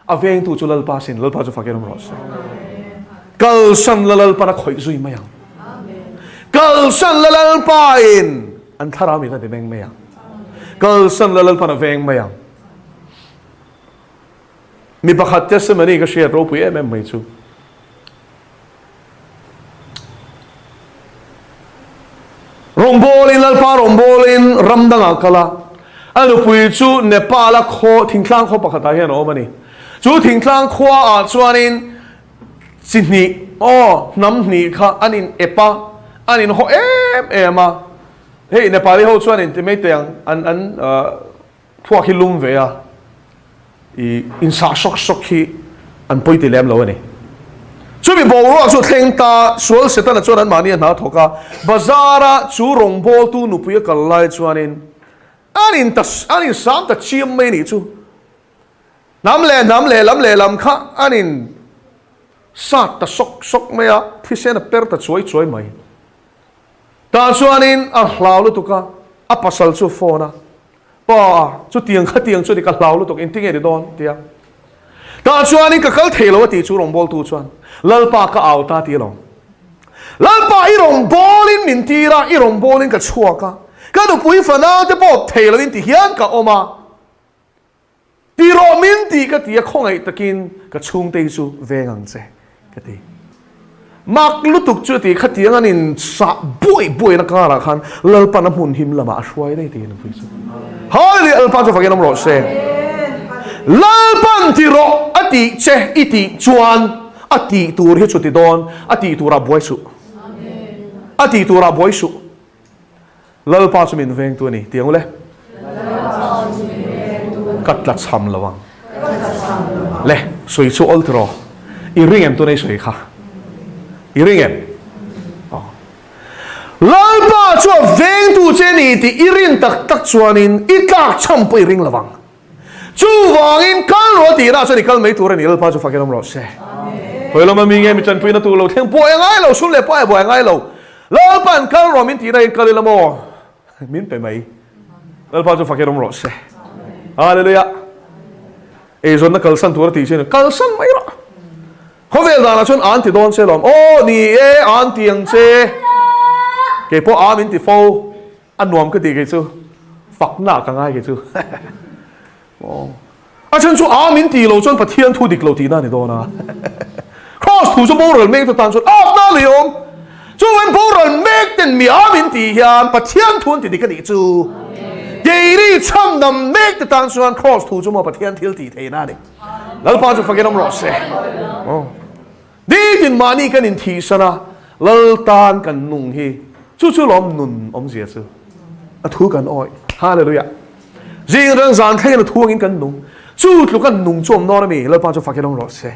A vengtu chu Lalpa sin, Lalpa chu fakin awm rawh se. Kalsan la Lalpan a khawih zui mai ang. Kalsan la Lalpa in an thlarau mit a ti meng mai ang. Kalsan la Lalpan a veng mai ang. Mi pakhat testimony ka hriat ropui em em mai chu. Rawngbawlin, Lalpa rawngbawlin ram dangah kal a. A nupui chu Nepal-a khaw, thingtlang khaw pakhatah hian a awm a ni. Chu thingtlang khuaah chuanin chi hnih, aw, hnam hnih kha an in ep a, an in haw em em a. Hei Nepali ho chuan in ti mai teh ang, an an thluak hi lum ve a, i insah sawk sawk hi an pawi ti lem lo a ni. Chumi boruak chu thleng ta, sual Setana chuan anmahni a hna thawk a, bazar-a chu rawngbawltu nupui a kal lai chuanin an in ta, an insam ta chiam mai a nih chu. Hnam leh hnam leh lam leh lam kha an in sat ta sawk sawk mai a, thisen a per ta chuai chuai mai. Tah chuanin a hlau lutuk a, a pasal chu phone a, Pa, chutiang khatiang chu ni ka hlau lutuk, engtin nge ni dawn? tia. Tah chuanin ka kal thei lo a tih chu rawngbawltu chuan, Lalpa ka au ta ti alawm. Lalpa i rawngbawlin min tir a, i rawngbawlin ka chhuak a, ka nupui fanau te pawh thei loin ti hian ka awm a. Ti rawh min tih ka ti a, khawngaih takin ka chhungte hi chu veng ang che ka ti. Mak lutuk chu a ti, khatiang an in sah buai buaina karah khan Lalpan a hmun him lamah a hruai daih tiin a pui chu. Hallelujah Lalpa chu fakin awm rawh se. Lalpan ti rawh a tih che i tih chuan a tih tur hi chu ti dawn, a tih turah buai suh. A tih turah buai suh. Lalpa chu min vengtu a ni, ti ang ule. Ka tla chham lo ang. Le, sawi chu awl tiraw? I ring em tuna i sawi kha? I ring em? Lalpa chu a vengtu che a ni tih i rin tak tak chuanin i tlak chham pawh i ring lo vang. Chuvangin kal rawh tihna chuan i kal mai tur a ni, Lalpa chu fakin awm rawh se. Hawi lama mi nge mi tanpuina tur lo thleng buai a ngai lo, sum leh pai buai a ngai lo. Lalpa'n kal rawh min tihna in kal ila maw? Min pe mai. Lalpa chu fakin awm rawh se. Hallelujah. Eizawnna kalsan tur a tih chuan kalsan mai rawh. Khawvel danah chuan an ti dawn che lawm. Aw ni e, an ti ang che. Keipawh a min ti fo. A nuam ka tih kei chu fakna ka ngai kei chu. A chhan chu a min tih lo chuan Pathian thu dik lo tihna a ni dawn a. Kraws thu chu boral mek te tan chuan atna a ni awm. Chuan boral mek ten mi a min tih hian Pathian thu an ti dik a nih chu. Keini chhandam mek te tan chuan kraws thu chu maw Pathian thil tih theihna a ni. Lalpa chu fakin awm rawh se. Nitin mahni kan inthihsan a, Lal tan kan nung hi chu chu lawm nun awmzia chu. A thu kan awih. Hallelujah. Zing reng zan thlengin a thu angin kan nung. Chu tluk an nung chu awm dawn a mi? Lalpa chu fakin awm rawh se.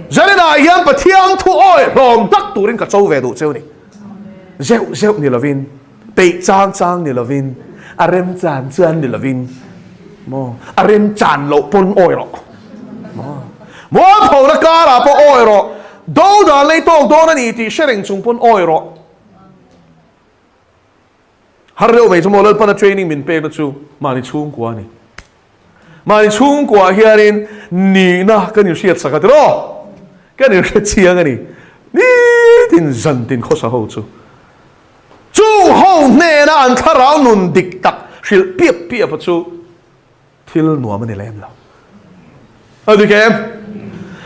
Zaninah hian Pathian thu awih hlawm tak turin ka cho ve duh cheu ni. Zeuh zeuh ni lovin, peih chang chang ni lovin, a rem chan chuan ni lovin, maw, a rem chan loh pawn awih rawh. Maw, mualphona karah pawh awih rawh, do dan lei tawk dawn a ni tih hre reng chung pawn awih rawh. Har deuh mai chu maw Lalpana training min pekna chu mahni chhungkua a ni. Mahni chhungkuah hianin nihna kan inhriat sak a tiraw? Kan inhre chiang a ni. Nitin zantin khawsa ho chu. Chung ho hnena an thlarau nun dik tak hrilh piap piap a chu thil nuam a ni lem lo. A dik em?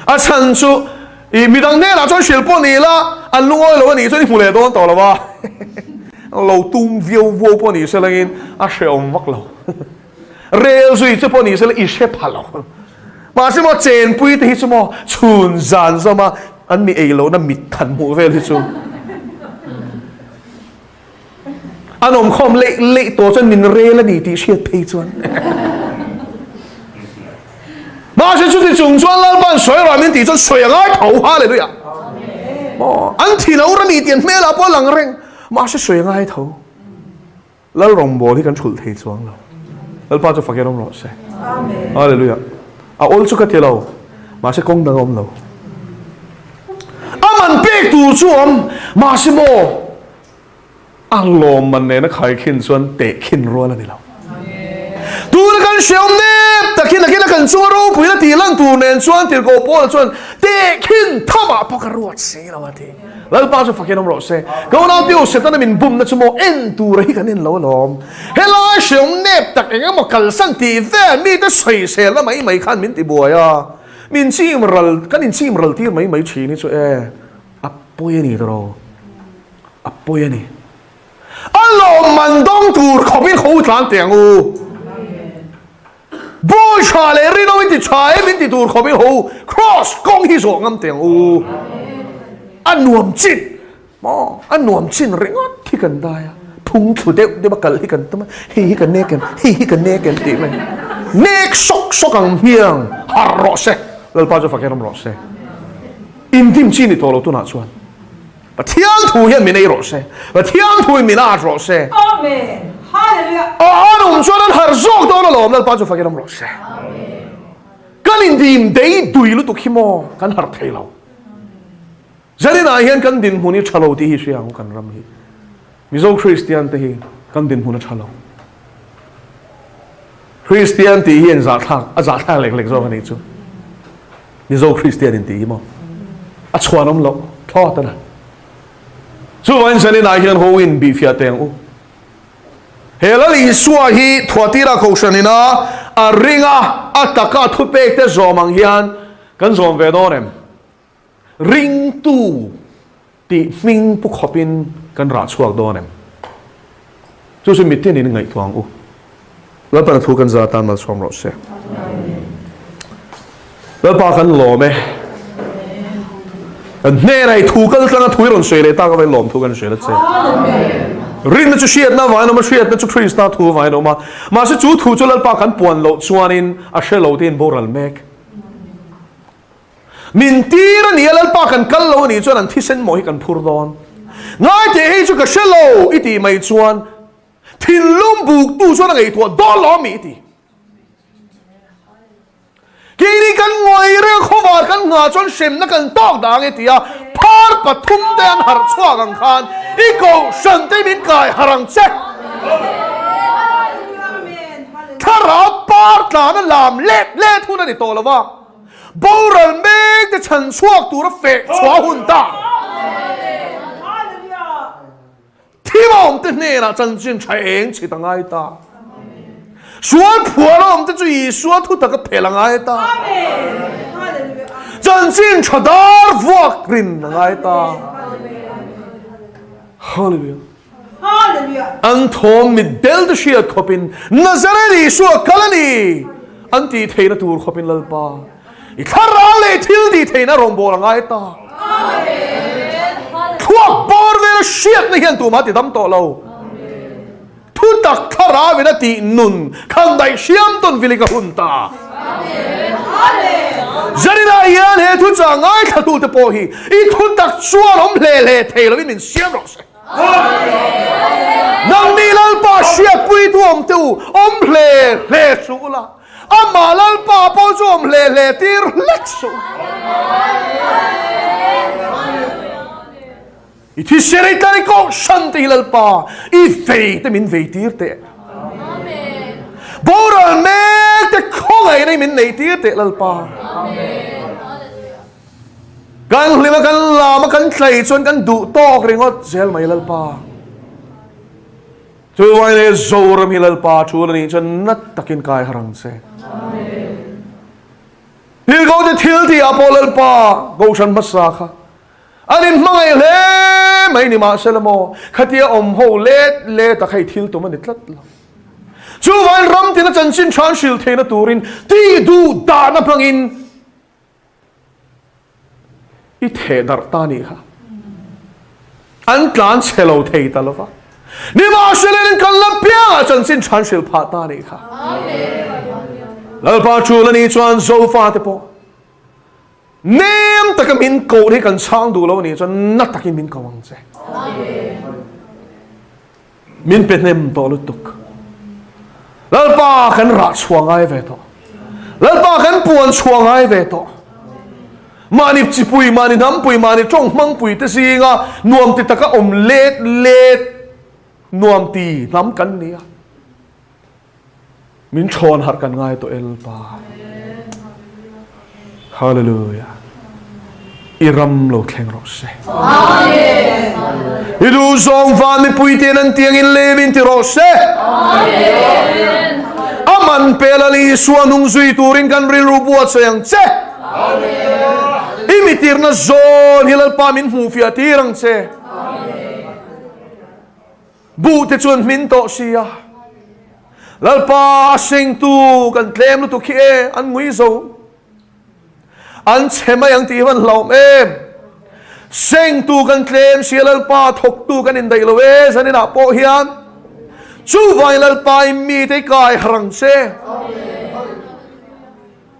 A chhan chu i midang hnenah chuan hrilh pawh ni la, an lungawi lo a nih chuan i hmu leh dawn tawh lo a. Lo tum viau vuau pawh ni se langin a hrehawm vak lo. Rel zui chu pawh ni se la i hre pha lo. Mahse maw chenpui te hi chu maw chhun zan zawma an mi ei lohna mit than hmuh vel hi chu an awmkhawm leih leih tawh chuan min rel a ni tih hriat phei chuan. Mahse chuti chung chuan Lalpa'n sawi rawh min tih chuan sawi a ngai tho, Hallelujah. Maw an thi lo ra ni tih an hmelah pawh a lang reng, mahse sawi a ngai tho. Lal rawngbâwl hi kan ṭhulh thei chuang lo. Lalpa chu fakin awm rawh se. Hallelujah. A awl chu ka ti lo, mahse kawng dang a awm lo. A man pek tur chu awm, mahse maw a lawmman nena khaikhin chuan tehkhin rual a ni lo. Tuna kan hreawm nep takin nakin a kan chunga ropuina tih lan tur nen chuan tirhkoh Paula chuan tehkhin thamah pawh ka ruat si lo a ti. Lalpa chu fakin awm rawh se. Ka unau te u Setana min bumna chu maw en tura hi kan en lo alawm. Helai hreawm nep tak eng emaw kalsan tih vel mite sawiselna mai mai khan min ti buai a. Min chim ral, kan inchim ral tir mai mai thin hi chu e a pawi a ni tawh. A pawi a ni. A lawmman dawng tur khawpin khaw u tlan teh ang u. Bawi tha leh rinawm in ti tha em in ti tur khawp in ho Kraws kawng hi zawh ngam teh ang u. A nuam chin maw a nuam chin ringawt hi kan dai a, phung thlu deuh deuh a kal hi kan tum a, hei hi ka nek em, hei hi ka nek em tih mai. Nek sawk sawk ang hmiang harh rawh se, Lalpa chu fak en awm rawh se. Indim chi ni tawh lo tunah chuan. Pathian thu hian min ei rawh se. Pathian thu in min at rawh se. Amen. Hallelujah. A an awm chuan an harh zawk dawn alawm Lalpa chu fakin awm rawh se. Kan indim dei dui lutuk hi maw kan harh thei lo. Zaninah hian kan dinhmun hi tha lo tih hi hria ang kan ram hi. Mizo Kristian te hi kan dinhmun a tha lo. Kristian tih hi inzahthlak, a zahthlak lek lek zawk a nih chu. Mizo Kristian in tih hi maw? A chhuanawm loh thlawt a na. Chuvangin zaninah hian ho in bihfiah teh ang u. He Lal Isua hi Thuatira Kohhran ina a ringa a taka thupek te zawm ang hian kan zawm ve dawn em? Ringtu tih hming pu khawpin kan rah chhuak dawn em? Chu chu mitin in ngaihtuah ang u. Lalpana thu kan za tan malsawm rawh se. Lalpa kan lawm e. Kan hnenah i thu kal tlanga thu i rawn sawi leh tak avangin lawm thu kan hria la che. Rinna chu hriatna avangin awm a, hriatna chu Krista thu avangin awm a. Mahse chu thu chu Lalpa kan puan loh chuanin a hre lo te in boral mek. Min tir a nia Lalpa kan kal lo a nih chuan an thisen mawh hi kan phur dawn. Ngaite hei chu ka hre lo i tih mai chuan thinlung buktu chuan a ngaihtuah dawn lo a mi i ti. Keini kan ngawi reng khawvar kan nghah chuan hremna kan tawk dang e tia phar pathum te an harh chhuak ang khan i kohhran te min kai harh ang che. Thlarau par tlan a lam let let hun a ni tawh lo va. Boral mek te chhan chhuak tura feh chhuah hun ta. Thimawm te hnenah chanchin tha eng chhit a ngai ta. Sual phuar awm te chu Isua thu taka phel a ngai ta. Chanchin tha dar vuak rin a ngai ta. Hallelujah. An thawm mit del te hriat khawpin Nazareth Isua kal a ni an tih theihna tur khawpin Lalpa i thlarau leh thil tih theihna rawngbâwl a ngai ta. Thluak bawr vela hriatna hian tumah ti dam tawh lo. Thutak thlarauin a tih nun khan daih hriam tawn vilik a hun ta. Zaninah hian he thuchah ngaithlatute pawh hi i thutak chuan awm hle hle thei lovin min siam rawh se. Nangni Lalpa hriatpuitu awm te u, awm hle hle suh ula, amah Lalpa pawh chu awm hle hle tir hlek suh. I thisen ei tlar i kohhran te hi Lalpa, i vei te min vei tir teh. Boral mek te khawngaihna i min nei tir teh Lalpa. Kan hlima kan lama kan tlei chuan kan duh tawk ringawt zel mai Lalpa. Chuvangin he Zoram hi Lalpa thu la nih chuan nat takin kai har ang che. Thil ko te thil tih ah pawh Lalpa Kohhran hmasa kha an in hmangaih hle mai ni mahsela maw khatia awm ho let let a kha i thil tum a ni tlat lo. Chuvangin ram tina chanchin tha an hrilh theihna turin tih duh dahna hmangin I theh darh ta nih kha. An tlan chhe lo thei ta lova. Nimahsela in kal la piangah chanchin than hrilh phah ta nih kha. Lalpa tul a nih chuan Zofa te pawh nem taka min koh hi kan chhang duh lo a nih chuan na takin min ko ang che. Min pe hnem tawh lutuk. Lalpa kan rah chhuah ngai ve tawh. Lalpa kan puan chhuah ngai ve tawh. Mahni chipui, mahni hnampui, mahni tawng hmangpui te zinga nuam ti taka awm let let nuam ti hnam kan ni a. Min thawn harh kan ngai tawh e Lalpa. Hallelujah. I ram lo thleng rawh se. Amen. I duh zawng van mipui ten an tiang in lem in ti rawh se. Amen. Aman pe Lal Isua nung zui turin kan rilru buatsaih ang che. Amen. I mitirna zawn hi Lalpa min hmuh fiah tir ang che. Amen. Buh te chuan hmin tawh si a. Lalpa a sengtu kan tlem lutuk hi e, an ngui zo. An chhe mai ang tih hi van hlauhawm em. Sengtu kan tlem sia Lalpa thawktu kan indaih lo e zaninah pawh hian. Chuvangin Lalpa i mite i kai harh ang che.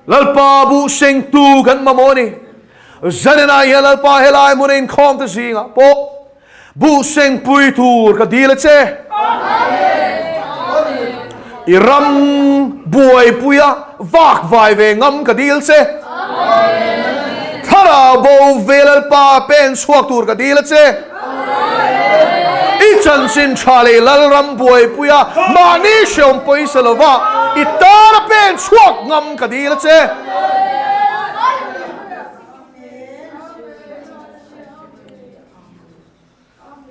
Lalpa buh sengtu kan mamawh a ni. Zaninah hian Lalpa helai hmuna inkhawmte zingah pawh Buh sengpui tur ka dil a che. I ram buaipuia vak vai ve ngam ka dil che. Thlarau bo ve Lalpa pen chhuak tur ka dil a che. I chanchin tha leh Lalram buaipuia mahni hreawm pawisa lova i tana pen chhuak ngam ka dil a che.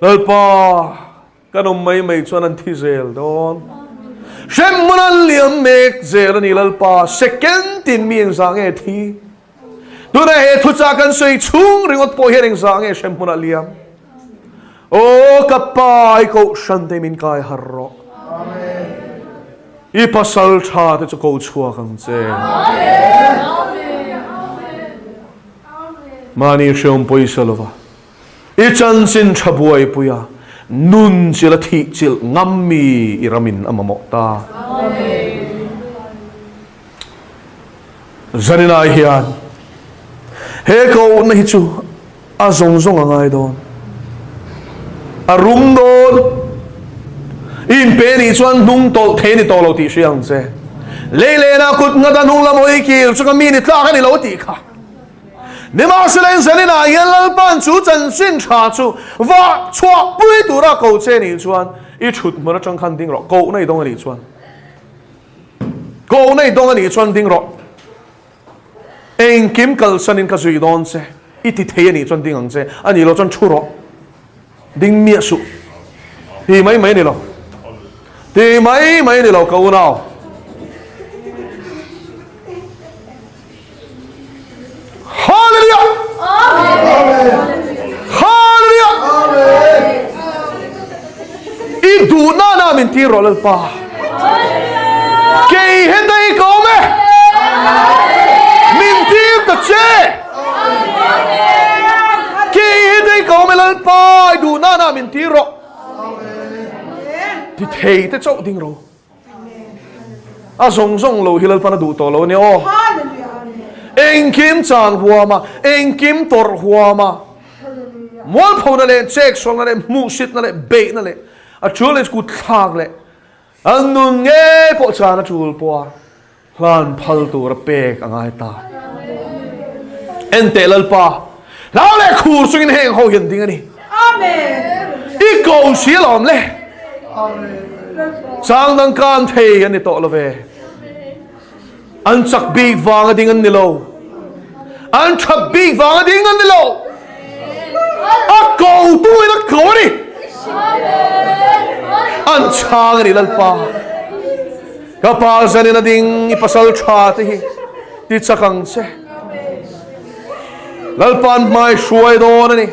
Lalpa, kan awm mai mai chuan an thi zel dawn. Hremhmun an liam mek zel a ni Lalpa, second tin mi engzah nge thi? Tuna he thuchah kan sawi chhung ringawt pawh hian engzah nge hremhmunah liam? Aw ka pa, i kohhran te min kai har rawh. I pasal tha te chu ko chhuak ang che. Mahni hreawm pawisa lova i chanchin tha buaipuia nun chil a thih chilh ngam mi i ramin a mamawh ta. Zaninai hian he kohna hi chu a zawng zawng a ngai dawn. A rum dawn. I inpe nih chuan hnung tawlh thei a ni tawh lo tih hria ang che. Lei lehna kut nghat a hnung lam hawi kir chu ka mi ni tlak a ni lo tih kha. Nimahsela in zaninah hian Lalpa'n chu chanchin tha chu vah chhuah pui tura ko che nih chuan i thut hmun atang khan ding rawh. Kohna i dawng a nih chuan. Kohna i dawng a nih chuan ding rawh. Engkim kalsanin ka zui dawn che, i ti thei a nih chuan ding ang che, a nih loh chuan thu rawh, ding miah suh. Ti mai mai a ni lo. Ti mai mai a ni lo ka unau. Hallelujah! Hallelujah! I duh na na min tir rawh Lalpa. Kei heta i ka awm e. Min tir ta che. Kei heta i ka awm e Lalpa i duh na na min tir rawh. Ti thei te chauh ding ro. A zawng zawng lo hi Lalpan a duh tawh lo a nia aw. Engkim chan huam a, engkim tawrh huam a, mualphona leh cheksualna leh hmuhsitna leh beihna leh a tul leh kut thlak leh an nun ngei pawh chan a tul pawh a hlan phal tur a pek a ngai ta. Enteh Lalpa, hlau leh khur chungin heng ho hian ding a ni. I ko si alawm le. Chang dang kan thei an ni tawh lo ve. An chak bik vang a ding an ni lo. An that bik vang a ding an ni lo. A ko tu in a ko a ni. An chang a ni Lalpa. Ka pa zanin a ding i pasal tha te hi ti chak ang che. Lalpa'n hmai hruai dawn a ni.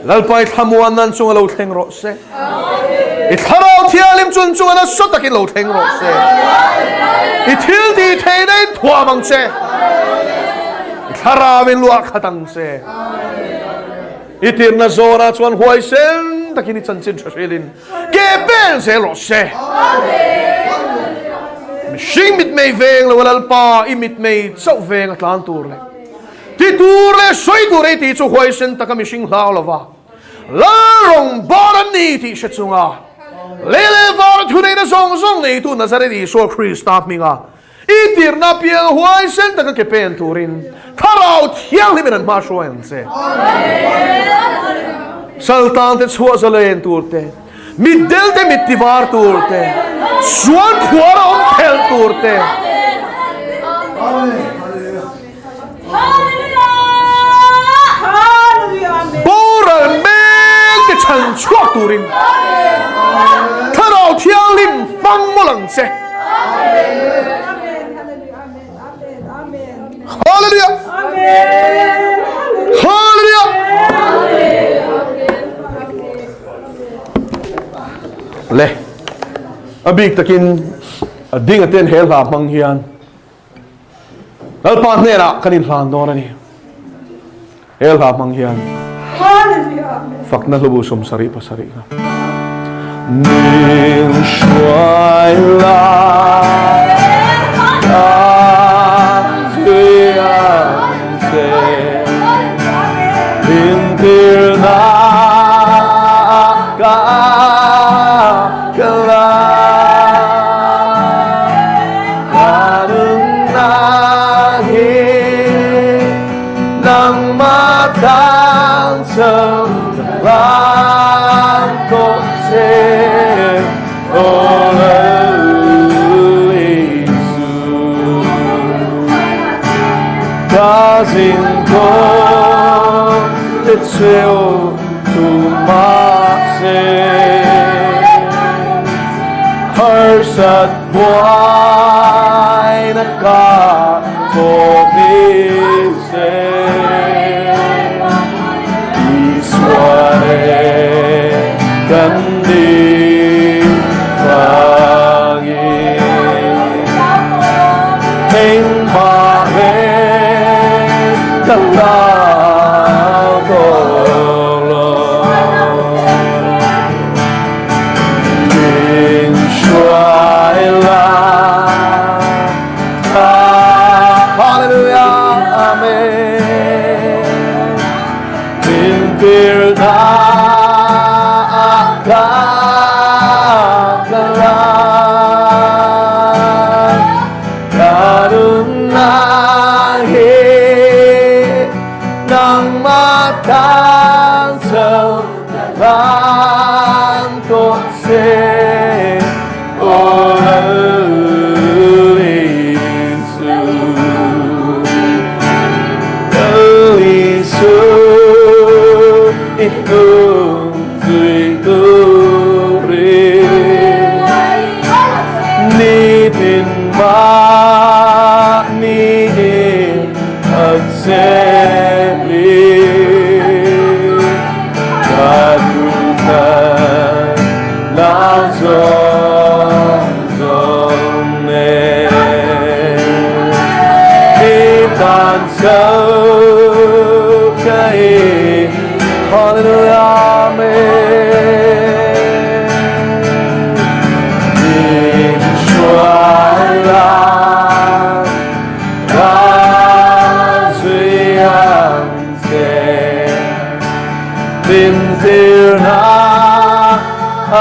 Lalpa i thlamuan nan chunga lo thleng rawh se. I thlarau thianghlim chun chunga nasa takin lo thleng rawh se. I thil tih theihna in thuam ang che. I thlarau in luah khat ang che. I tirna zawnah chuan huaisen takin i chanchin tha hrilin Ke pen zel rawh se. Mihring mitmei veng lo a Lalpa i mitmei chauh veng a tlan tur leh ti tur leh sawi tur ei tih chu huaisen taka mihring hlau lova Lal rawng bar an ni tih hre chunga lei leh var thuneihna zawng zawng neitu Nazareth Isua Krista hminga i tirna piang huaisen taka ke pen turin Thlarau Thianghlimin an hma hruai ang che. Saltan te chhuah zalen tur te, mitdel te mit tivar tur te, sual phuar a awm phelh tur te. Boral mek te chhan chhuak turin Thlarau Thianghlim hmang mawlh ang che. Hallelujah! Hallelujah! Le. A bik takin a dinga ten he hla hmang hian Lalpa hnenah kan inhlan dawn a ni. He hla hmang hian fakna hlubu 77 kha. Min hruai la ka zui ang che min tirna ka kala Karuna hi nangmah tan chho ka hlan tawh che aw Lal Isu. Ka zin kawng te cheu tu mahse harsat buai na ka tawh ni se Isua nen kan ding vangin engmah reng ka hlau tawh lo. Min hruai la Hallelujah Amen Min tir na ka kala Karuna hi nangmah tan chho Hlan tawh che aw Lal Isu. Lal Isu i hnung zui turin nitin mahni in a Ka duhna la zawng zawng nen I tan chho ka i Hallelujah Amen Min hruai la ka zui ang che Min tirna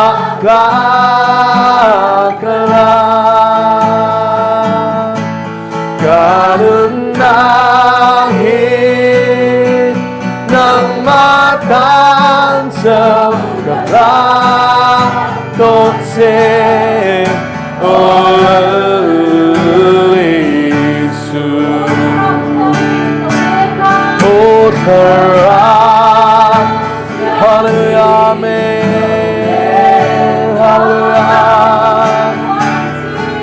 a ka kala Ka nunna hi nangmah tan chho ka hlan tawh che Aw Lal Isu. Aw Thlarau, Hallelujah, Amen, Hallelujah.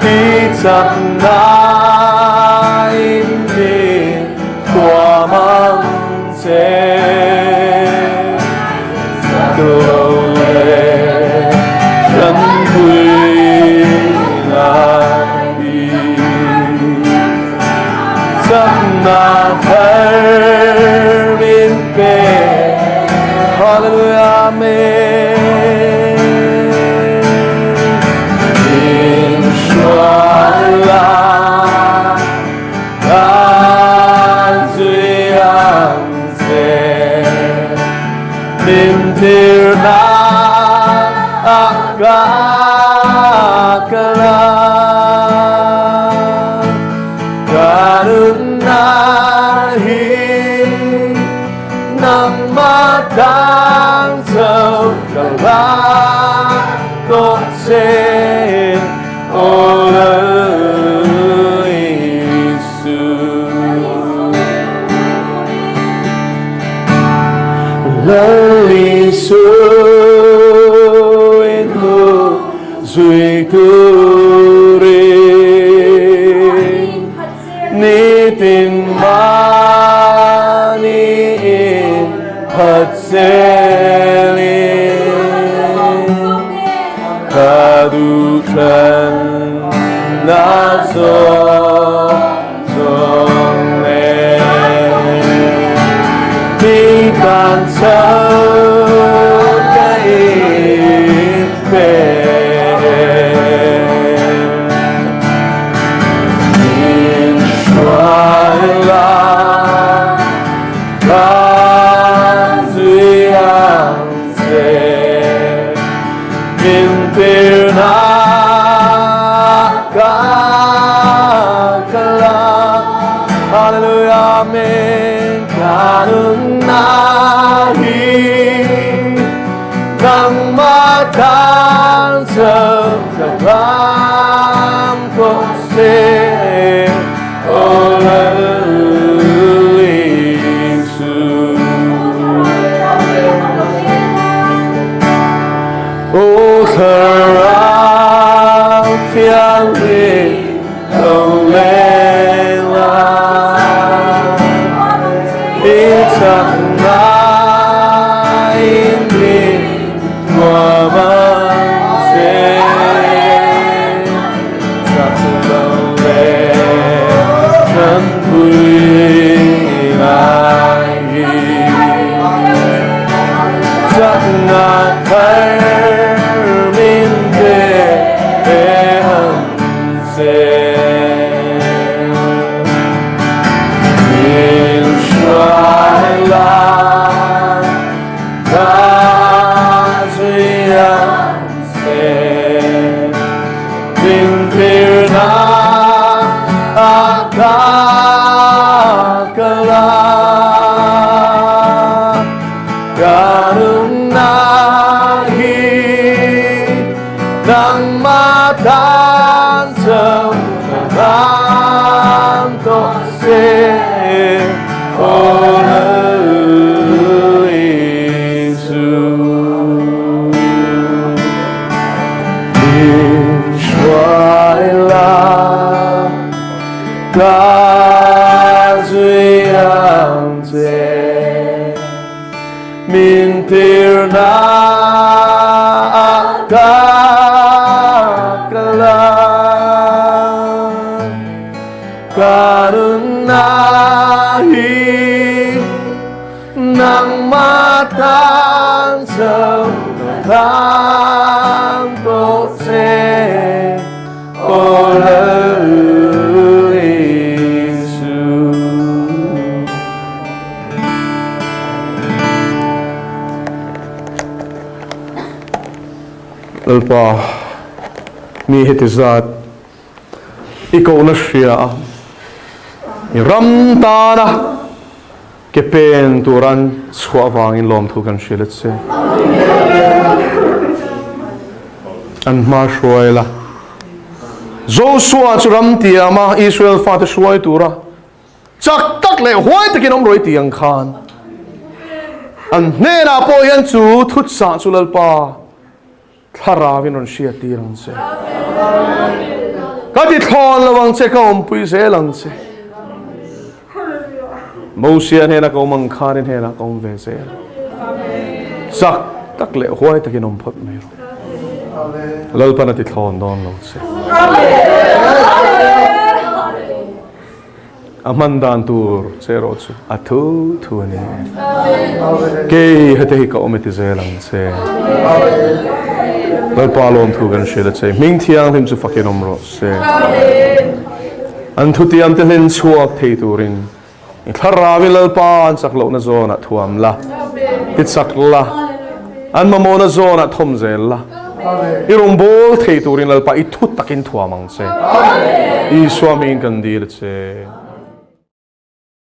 I chakna in min thuam ang che. Chak lo leh kan pui ngai hi. Chakna thar min pe. Hallelujah Amen. Min hruai la kan zui ang che. Min tirna a ka kala. Ka nunna hi nangmah tan chho ka hlan tawh che aw Lal Isu. Lal Isu i hnu zui turin nitin mahni in phat zelin ka duh. Duhthlanna zawng zawng nen Mi tan chauh ka inpe. Min hruai la ka zui ang che. Min tirna ka kal a. Hallelujah, Amen. Ka nunna hi nangmah tan chauh ka hlam tawh che. O Lal Isu. O Thlarau Thianghlim lo leng la, i chakna in min thuam ang che. Chak lo leh tanpui ngai hi. Chakna thar min pe ang che. Min hruai la ka zui ang che. Min tirna a ka kal a, ka nunna hi nangmah tan chauh ka hlan tawh che, Aw Lal Isu. Min hruai la ka zui ang che. Min tirna ah ka kal a. Ka nunna hi nangmah tan chauh ka hlan tawh che, Aw Lal Isu. Lalpa, mi heti zat I kohna hria a, i ram tana ke pen turan chhuah avangin lawmthu kan hrilh a che. An hma hruai la. Joshua chu ram tiama Israel fate hruai tura chak tak leh huai takin awm rawih tih ang khan an hnenah pawh hian chu thutchah chu Lalpa Thlarau in rawn hriat tir ang che. Ka ti thlawn lo ang che, ka awmpui zel ang che. Mosia hnena ka awm ang khan in hnenah ka awm ve zel. Chak tak leh huai takin awm phawt mai rawh. Lalpan a ti thlawn dawn lo che. A hman dan tur che erawh chu a thu thu a ni. Kei hete hi ka awm e ti zel ang che. Lalpa lawmthu kan hrilh a che. Hming thianghlim chu fakin awm rawh se. An thutiam te hlen chhuak thei turin i thlarauin Lalpa an chak lohna zawnah thuam la, ti chak la, an mamawhna zawnah thawm zel la. I rawn bawl thei turin Lalpa i thu takin thuam ang che. Isua hmingin kan dil a che.